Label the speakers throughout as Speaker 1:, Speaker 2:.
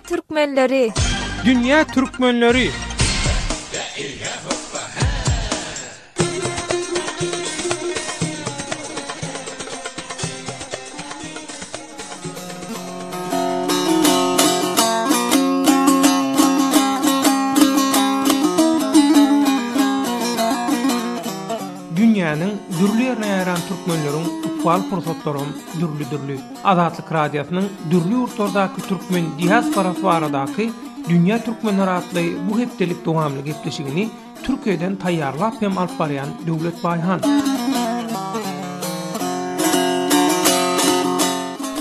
Speaker 1: türkmenleri!
Speaker 2: Dünýä türkmenleri! Dünýäniň dürli ýerine ýaýran türkmenleriň ykbal pursatlaram dürli-dürli. Azatlyk Radiosynyň dürli ýurtlardaky türkmen diasporasy baradaky Dünýä türkmenleri atly bu hepdelik dowamly gepleşigini Türkiýeden taýýarlap hem alyp barýan Döwlet Baýhan.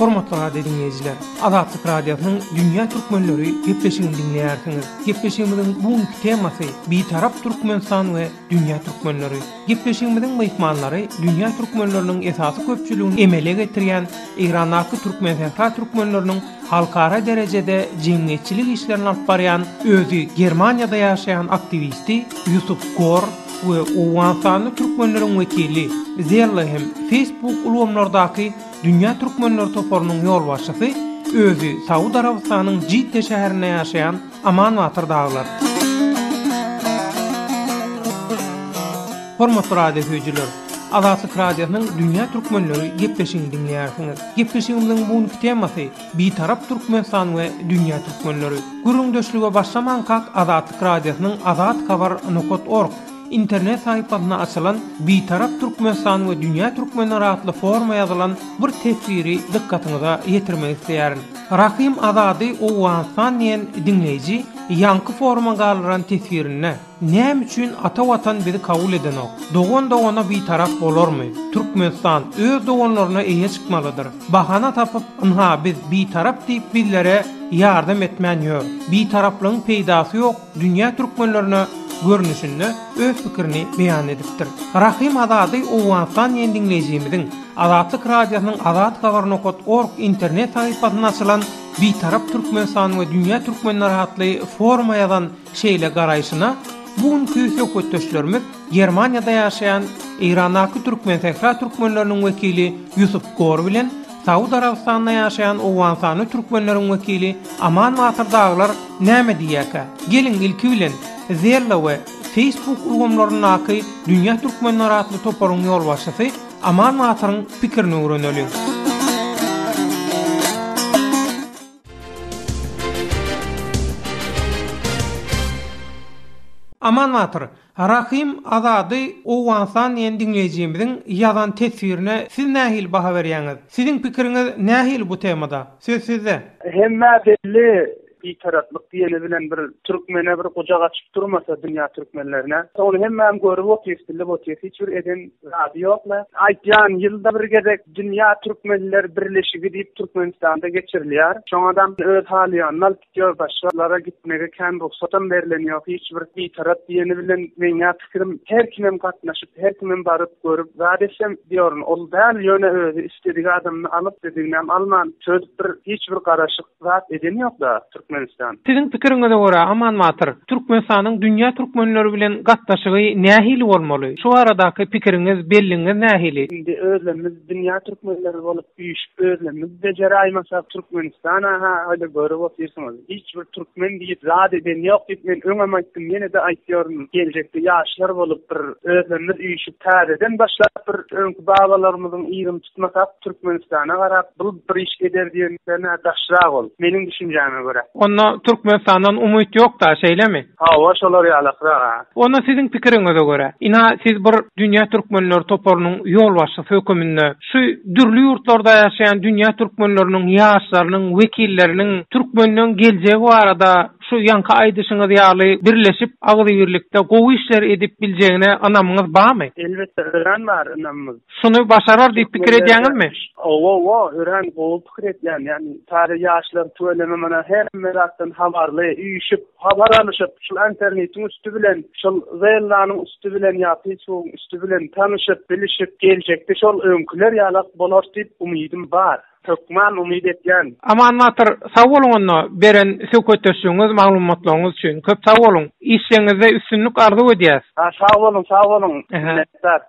Speaker 2: Hormatly radio diňleýjiler, Azatlyk Radiosynyň Dünýä türkmenleri gepleşigini diňleýärsiňiz. Gepleşigimiziň bu günki temasy Bitarap Türkmenistan we Dünýä türkmenleri. Gepleşigimiziň myhmanlary dünýä türkmenleriniň esasy köpçüligini emele getirýän Eýrandaky Türkmensähra türkmenleriniň halkara derejede jemgyýetçilik işlerini alyp barýan özi Germaniýada ýaşaýan aktiwisti Ýusup Gor we owganystanly türkmenleriň wekili Zella hem Facebook ulgamlardaky Dünýä türkmenleri toparynyň ýolbaşçysy özi Saud Arabystanyň Jidde şäherinde ýaşaýan Aman batyr dagylar. Hormatly radio söýüjiler! Azatlyk Radiosynyň Dünýä türkmenleri gepleşigini diňleýärsiňiz. Gepleşigimiziň bu günki temasy, Bitarap Türkmenistan we dünýä türkmenleri. Gürrüňdeşlige başlamankak Azatlyk Radiosynyň azathabar nokat org internet sahypasynda açylan Bitarap Türkmenistan we dünýä türkmenleri atly foruma ýazylan bir teswiri dykgatyňyza ýetirmek isleýärin. Rahym Azady Owganystan diýen diňleýji ýaňky foruma galdyran teswirinde, Näme üçin ata watan bizi kabul edenok? Dogan dogana bitarap bolarmy? Türkmenistan öz doganlaryna eýe çykmalydyr. Bahana tapyp ynha biz bitarap diýip bizlere ýardam etmän ýör. Bitaraplygyň peýdasy ýok dünýä türkmenlerine görnüşinde öz pikirini beýan edipdir. Rahym Azady Owganystan diýen diňleýjimiziň Azatlyk Radiosynyň Azathabar nokat org internet sahypasynda açylan Bitarap Türkmenistan we dünýä türkmenleri atly foruma ýazan Şeýle garaýşyna bu günki söhbetdeşlerimiz Germaniýada ýaşaýan Eýrandaky Türkmensähra türkmenleriniň wekili Ýusup Gor bilen Saud Arabystanda ýaşaýan owganystanly türkmenleriň wekili Aman Batyr dagylar näme diýýärkä? Geliň ilki bilen Zello we Facebook ulgamlaryndaky Dünýä türkmenleri atly toparyň ýolbaşçysy Aman Batyryň pikirini öwreneliň. Aman batyr, Rahym Azady Owganystan diýen diňleýjimiziň ýazan teswirine siz nähili baha berýäňiz? Siziň pikiriňiz nähili bu temada? Söz sizde.
Speaker 3: Hemmä belli bitaraplyk diýeni bilen bir türkmene bir gujak açyp durmasa dünýä türkmenlerine. Ony hemmäm görüp otyrys, bilip otyrys. Hiç bir eden zady ýok-la. Aýtýan ýylda bir gezek Dünýä türkmenler birleşigi diýip Türkmenistanda geçirilýär. Şoňadam öz halaýanyny alyp gitýär, başgalara gitmege kän rugsatam berlen ýok. Hiç bir bitarap diýeni bilen meňňä pikirim her kimem gatnaşyp, her kimem baryp görüp zat etsem diýorin. Ol däl ýöne özi isledik adamyny alyp, islediginem alman şödüp bir hiç bir garaşyk zat eden ýok-da Türkmenistan.
Speaker 2: Siziň pikiriňize görä, Aman batyr, Türkmenistanyň dünýä türkmenleri bilen gatnaşygy nähili bolmaly? Şu baradaky pikiriňiz, belligiňiz nähili?
Speaker 3: Indi özlerimiz dünýä türkmenleri bolup üýşüp özlerimiz bejeräýmasak Türkmenistana-ha öyle görüp otyrsyňyz. Hiç bir türkmen diýip zat eden ýok diýip men öňem aýtdym, ýene-de aýtýaryn. Geljekde ýaşlar bolup bir özlerimiz üýşüp täzeden başlap bir öňki babalarymyzyň yzyny tutmasak Türkmenistana garap bul bir iş eder diýenlerine daşrak ol, meniň düşünjäme görä.
Speaker 2: Onda Türkmenistandan umyt ýok-da, şeýlemi?
Speaker 3: Hawa, şolar ýalakrak-a.
Speaker 2: Onda siziň pikiriňize görä, ynha siz bir Dünýä türkmenleri toparynyň ýolbaşçysy höküminde şu dürli ýurtlarda ýaşaýan dünýä türkmenleriniň ýaşlarynyň wekilleriniň türkmenleň geljegi barada şu ýaňky aýdyşyňyz ýaly birleşip agzybirlikde gowy işler edip biljegine ynamyňyz barmy?
Speaker 3: Elbetde, örän bar ynamymyz.
Speaker 2: Şuny başarar diýip pikir edýäňizmi?
Speaker 3: Hawa, örän gowy pikir edýän. Ýagny täze ýaşlar tüweleme mana hemme zatdan habarly, üýşüp, habar alyşyp, şul internetiň üsti bilen, şol Zellanyň üsti bilen ýa Facebookyň üsti bilen tanyşyp, bilişip, geljekde şol öňküler ýalak bolarys diýip umydym bar. Hökman umyt etýän.
Speaker 2: Aman batyr sag boluň onda beren söhbetdeşligiňiz maglumatlaryňyz üçin köp sag boluň işleriňizde üstünlik arzuw edýäs.
Speaker 3: Ha sag boluň sag boluň minnetdar.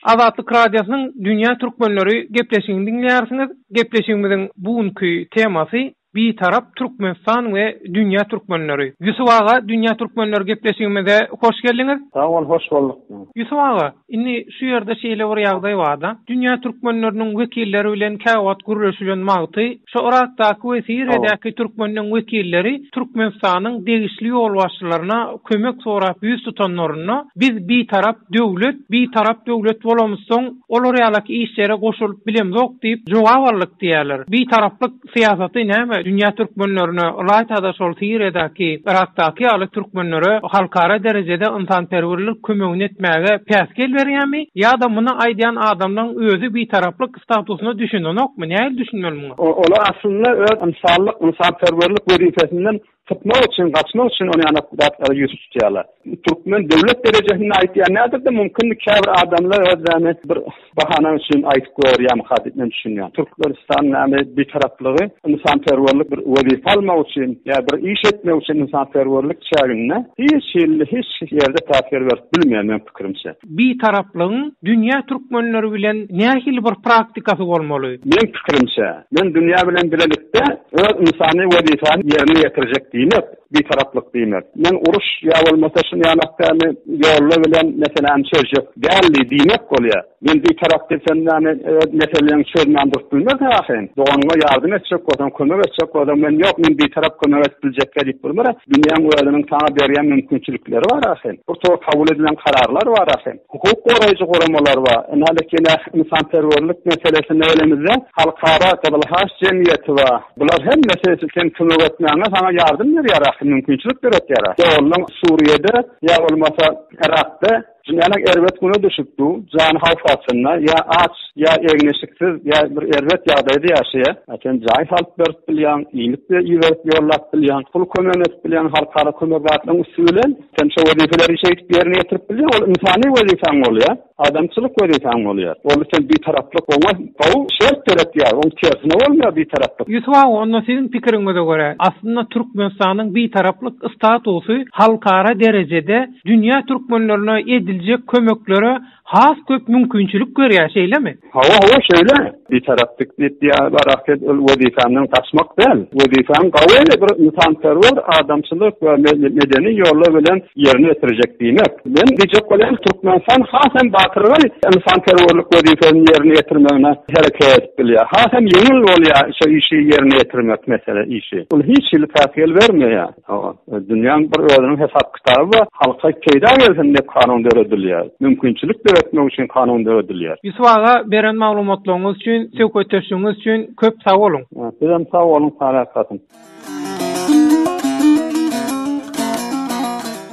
Speaker 2: Azatlyk Radiosynyň Dünýä Türkmenleri gepleşigini diňleýärsiňiz. Gepleşigimiziň bu günki temasy Bitarap Türkmenistan we dünýä türkmenleri. Ýusup aga Dünýä türkmenleri gepleşigimize hoş geldiňiz.
Speaker 3: Sag bol hoş bolduk.
Speaker 2: Ýusup aga, indi şu ýerde şeýle bir ýagdaý barda, dünýä türkmenleriniň wekilleri bilen käwagt gürleşilen wagty şu Yrakdaky we Siriýadaky türkmenleň wekilleri Türkmenistanyň degişli ýolbaşçylaryna kömek sorap ýüz tutanlarynda biz bitarap döwlet, bitarap döwlet bolamyzsoň olar ýalak işlere goşulyp bilemzok diýip jogap aldyk diýýärler. Bitaraplyk Syýasaty näme dünýä türkmenlerine ylaýtada şol Siriýadaky, Yrakdaky ýaly türkmenlere halkara derejede ynsanperwerlik kömegini etmäge päsgel berýärmi ýa-da muny aýdýan adamlaň özi bitaraplyk statusyna düşünenokmy nähili düşünmeli muňa?
Speaker 3: Olar aslynda öz ynsanlyk, ynsanperwerlik wezipesinden Sypmak üçin, gaçmak üçin ony ýanak zatlara ýüz tutýarlar. Türkmen döwlet derejesinde aýtýan nädirde mümkin käbir adamlar özlerini bir bahana üçin aýtyp görýärmika diýip men düşünýän. Türkmenistan näme bitaraplygy ynsanperwerlik bir wezipe almak üçin ýa bir iş etmek üçin ynsanperwerlik çäginde hiç hili hiç ýerde päsgel berip bilmeýär meň pikirimçe.
Speaker 2: Bitaraplygyň dünýä türkmenleri bilen nähili bir praktikasy bolmaly?
Speaker 3: Meň pikirimçe, men dünýä bilen bilelikde öz ynsany wezipäni ýerine ýetirjek diýmek, bitaraplyk diýmek. Men uruş ýa bolmasa şuny ýalak dämi ýolla bilen meseläni çözjek däldi diýmek bolýar. Men bitarap diýip sen näme öz meseleňi çözmän durup bilmersiň ahyryn. Doganyňa ýardam etjek bolsaň, kömek etjek bolsaň, men ýok, men bitarap kömek edip biljekkä diýip bolmar. Dünýäň özüniň saňa berýän mümkinçilikleri bar ahyryn. Bir topar kabul edilen kararlar bar ahyryn. Hukuk goraýjy guramalar bar. Ynha-da ýene ynsanperwerlik meselesine gelenimizde Halkara Gyzyl Haç jemgyýeti bar. Bular hemmesi sen kömek etmäňe saňa ýardam berýär ahyryn, mümkinçilik döretýär. Doganlaň Suriýede ýa bolmasa Yrakda Dünýäniň erbet güne düşüp du, jany howp astynda, ýa aç, ýa egin-eşiksiz, ýa bir erbet ýagdaýda ýaşaýar. A sen jaý salyp berip bilýäň, iýmit iberip ýollap bilýäň, pul kömegini edip bilýäň, halkara kömek zatlaryň üsti bilen sen şo wezipeleri şeýdip ýerine ýetirip bilýäň, ol ynsany wezipäň bolýar, adamçylyk wezipäň bolýar. Ol sen bitaraplyk oňa gowy şert döretýär, oň tersine bolmaýar bitaraplyk.
Speaker 2: Ýusup aga, onda siziň pikiriňize görä, aslynda Türkmenistanyň bitaraplyk statusy halkara derejede Dünýä türkmenlerine ediljek kömeklere has köp mümkinçilik berýär, şeýlemi?
Speaker 3: Hawa, hawa, şeýle. Bitaraplyk diýip ýa baraket ol wezipämden gaçmak däl. Wezipäň gawy bir ynsanperwer, adamçylyk we medeni ýollar bilen ýerine ýetirjek diýmek. Men diýjek bolýan, Türkmenistan has hem batyrgaý ynsanperwerlik wezipesini ýerine ýetirmegine hereket edip bilýär. Has hem ýeňil bolýar şo işi ýerine ýetirmek mesele işi. Ol hiç hili päsgel bermeýär. Hawa, dünýäň bir özüniň hesap-kitaby bar. Halka peýda gelsin diýip kanun döredilýär. Mümkinçilik döretmek üçin kanun döredilýär.
Speaker 2: Ýusup aga, beren maglumatlaryňyz üçin, söhbetdeşligiňiz üçin köp sag boluň!
Speaker 3: Sizem sag boluň, Taňryýalkasyn!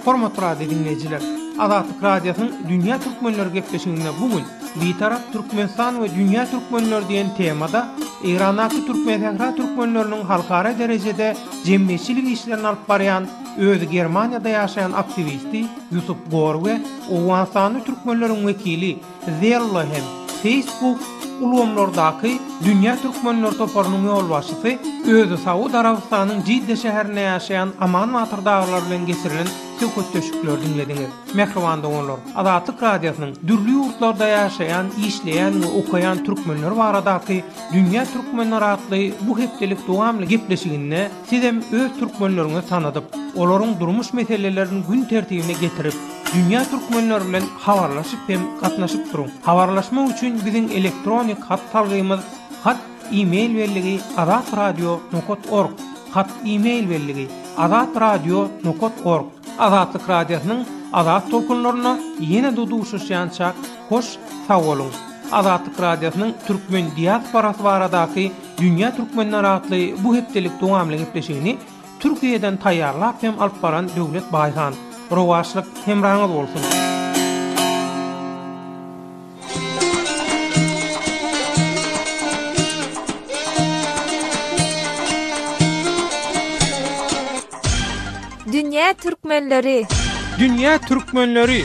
Speaker 2: Hormatly radio diňleýjiler! Azatlyk Radiosynyň Dünýä Türkmenleri gepleşiginde bu gün Bitarap Türkmenistan we dünýä türkmenleri diýen temada Eýrandaky Türkmensähra türkmenleriniň halkara derejede jemgyýetçilik işlerini alyp barýan, özi Germaniýada ýaşaýan aktiwisti Ýusup Gor we owganystanly türkmenleriň wekili Zello hem Facebook ulgamlardaky Dünýä türkmenleri toparynyň ýolbaşçysy, özi Saud Arabystanyň Jidde şäherinde ýaşaýan Aman Batyr dagylar bilen geçirilen söhbetdeşlikleri diňlediňiz. Mähriban doganlar, Azatlyk Radiosynyň dürli ýurtlarda ýaşaýan, işleýän we okaýan türkmenler baradaky Dünýä Türkmenleri atly bu hepdelik dowamly gepleşiginde sizem öz türkmenleriňizi tanadyp, olaryň durmuş meselelerini gün tertibine getirip, dünýä türkmenleri bilen habarlaşyp hem gatnaşyp duruň. Habarlaşmak üçin biziň elektronik hat salgymyz hat e-mail belligi azatradio nokat org hat e-mail belligi azatradio nokat org Azatlyk Radiosynyň azat tolkunlarynda ýene-de duşuşýançak hoş sag boluň! Azatlyk Radiosynyň türkmen diasporasy baradaky Dünýä Türkmenleri atly bu hepdelik dowamly gepleşigini Türkiýeden taýýarlap hem alyp baran Döwlet Baýhan. Rowaçlyk hemraňyz bolsun!
Speaker 1: Dünýä türkmenleri.
Speaker 2: Dünýä türkmenleri.